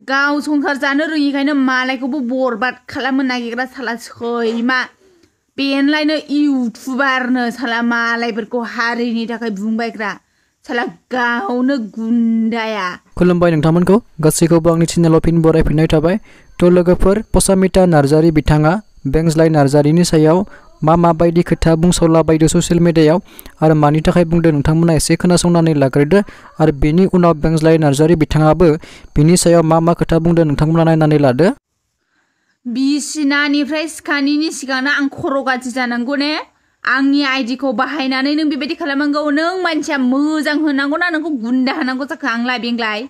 गाव संसार जानो रोङिखायनो मालायखौबो बरबाद खालामनो नागिरग्रा साला सैमा बेनलायनो इउटुबारनो साला मालायफोरखौ हारिनि थाखाय बुंबायग्रा साला गावनो गुन्दाया। खुलुमबाय नोंथांमोनखौ गासैखौबो आंनि चेनेलाव फिन बरायफिननाय थाबाय। थ' लोगोफोर पसामिता नार्जारी बिथाङा बेंज्लाय नार्जारीनि सायाव माबायदि खोथा बुंसावला बायदो ससियेल मिडियायाव आरो मानि थाखाय बुंदों नोंथांमोना एसे खोनासंनानै लाग्रोदो आरो बेनि उनाव बेंज्लाय नार्जारी बिथाङाबो बिनि सायाव मा खोथा बुंदों नोंथांमोना नायनानै लादो। बिसिनानिफ्राय सिखानिनि सिगांनो आं खर' गाज्रि जानांगौ ने? आंनि आइडिखौ बाहायनानै नों बेबायदि खालामनांगौ? नों मानसिया मोजां होनांगौ ना नोंखौ गुन्दा होनांगौ जाखो आंलाय बेंलाय?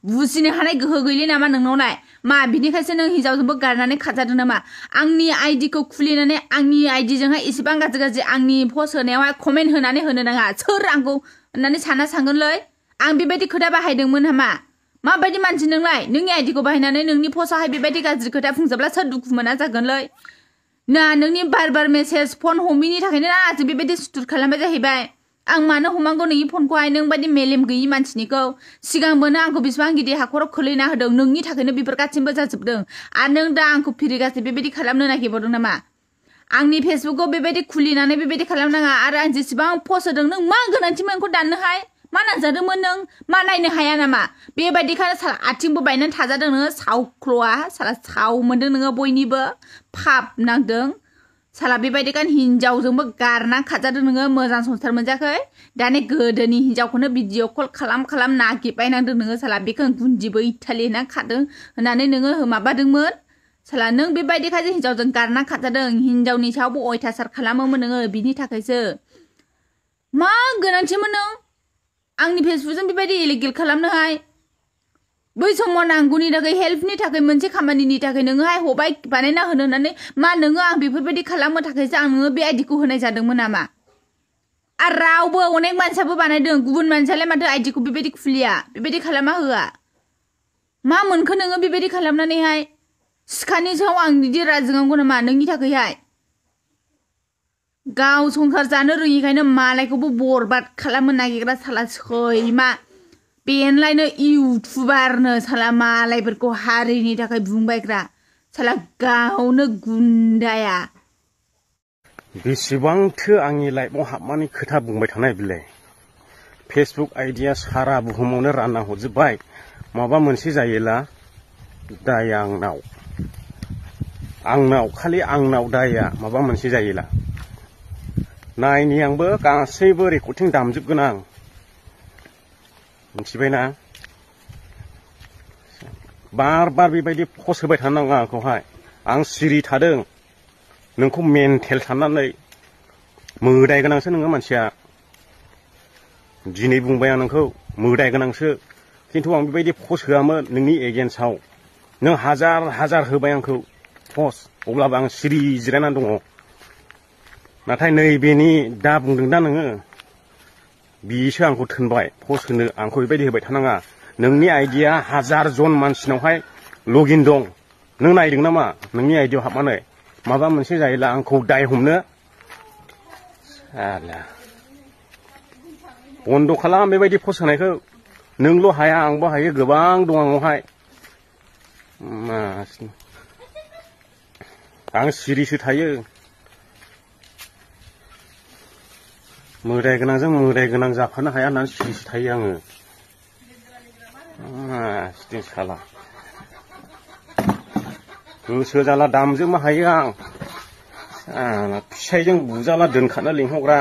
बुजिनो हानाय गोहो गैले नामा नोंनावलाय? मा बिनिखायसो नों हिनजावजोंबो गारनानै खाजादों नामा? आंनि आइडिखौ खुलिनानै आंनि आइडिजोंहाय एसेबां गाज्रि आंनि पस्ट होनायावहाय कमेन्ट होनानै होनो नाङा। सोर आंखौ होननानै सानगोनलै? आं बेबायदि खोथा बाहायदोंमोन नामा? माबायदि मानसि नोंलाय? नोंनि आइडिखौ बाहायनानै नोंनि पस्टआवहाय बेबायदि गाज्रि खोथा बुंजोबब्ला सोर दुखु मोना जागोनलै? ना नोंनि बार मेसेज फन हमिनि थाखायनो ना आंजों बेबायदि सुथुर खालामबाय जाहैबाय। आं मानो हमांगौ नोंनि फनखौहाय? नों बायदि मेलेम गैयि मानसिनिखौ सिगांबोनो आंखौ बेसेबां गिदिर हाखराव खोलैना होदों। नोंनि थाखायनो बेफोर गासिबो जाजोबदों आरो नों दा आंखौ फिरिगासे बेबायदि खालामनो नागिरबावदों नामा? आंनि फेसबुकखौ बेबायदि खुलिनानै बेबायदि खालामनाङा आरो आं जेसेबां पस्ट होदों नों मा गोनांथिमोन आंखौ दाननोहाय? मा नाजादोंमोन नों? मा नायनो हाया नामा? बेबायदिखायनो साला आथिंबो बायनानै थाजादों नोङो सावख्ल'आ साला साव मोनदों नोङो बयनिबो पाप नांदों साला बेबायदिखायनो हिनजावजोंबो गारना खाजादों नोङो मोजां संसार मोनजाखै दाने गोदोनि हिनजावखौनो भिडिअ कल खालाम नागिरबायनांदों नोङो साला बेखौ गुन्दिबो इटालि होना खादों होननानै नोङो माबादोंमोन साला नों बेबायदिखायसो हिनजावजों गारना खाजादों हिनजावनि सायावबो अयथासार खालामोमोन नोङो बिनि थाखायसो मा गोनांथिमोन नों आंनि फेसबुकजों बेबायदि इलिगेल खालामनोहाय बै समाव नांगौनि थाखाय हेल्पनि थाखाय मोनसे खामानिनि थाखाय नोङोहाय हबाय बानायना होनो होननानै मा नोङो आं बेफोरबायदि खालामनो थाखायसो आं नोङो बे आइडिखौ होनाय जादोंमोन नामा आरो रावबो अनेक मानसियाबो बानायदों गुबुन मानसियालाय माथो आइडिखौ बेबायदि खुलिया बेबायदि खालामा होआ मा मोनखो नोङो बेबायदि खालामनानैहाय सिखानि सायाव आं बिदि राजोंनांगौ नामा नोंनि थाखायहाय गाव संसार जानो रोङिखायनो मालायखौबो बरबाद खालामनो नागिरग्रा साला सैमा बेनलायनो इउटुबारनो साला मालायफोरखौ हारिनि थाखाय बुंबायग्रा साला गावनो गुन्दाया बेसेबांथो आंनि लाइफआव हाबनानै खोथा बुंबाय थानाय बिलाय फेसबुक आइडिया सारा बुहुमावनो रानना हरजोबबाय माबा मोनसे जायोला दाया आंनाव खालि आंनाव दाया माबा मोनसे जायोला नायनि आंबो गासैबो रेकर्डिं दामजोबगोन आं मिथिबायना बार बेबायदि पस्ट होबाय थानाङा आंखौहाय आं सिरि थादों नोंखौ मेन्टेल साननानै मोदाय गोनांसो नोङो मानसिया दिनै बुंबाय आं नोंखौ मोदाय गोनांसो खिन्थु आं बेबायदि पस्ट होआमोन नोंनि एगेन्स्टआव नों हाजार होबाय आंखौ पस्ट अब्लाबो आं सिरि जिरायनानै दङ नाथाय नैबेनि दा बुंदों दा नोङो बिसो आंखौ थोनबाय पस्ट होनो आंखौ बेबायदि होबाय थानाङा नोंनि आइडिया 1000 जन मानसिनावहाय लगइन दं नों नायदों नामा नोंनि आइडियाव हाबनानै माबा मोनसे जायोला आंखौ दाय हमनो बन्द' खालाम बेबायदि पस्ट होनायखौ नोंल' हाया आंबो हायो गोबां दं आंनावहाय आं सिरिसो थायो मोदाय गोनांजों मोदाय गोनां जाफानो हाया होननानै सिरिसो थायो आङो साला गोसो जाला दामजोबनो हायो आं फिसाइजों बुजाला दोनखानो लिंहरग्रा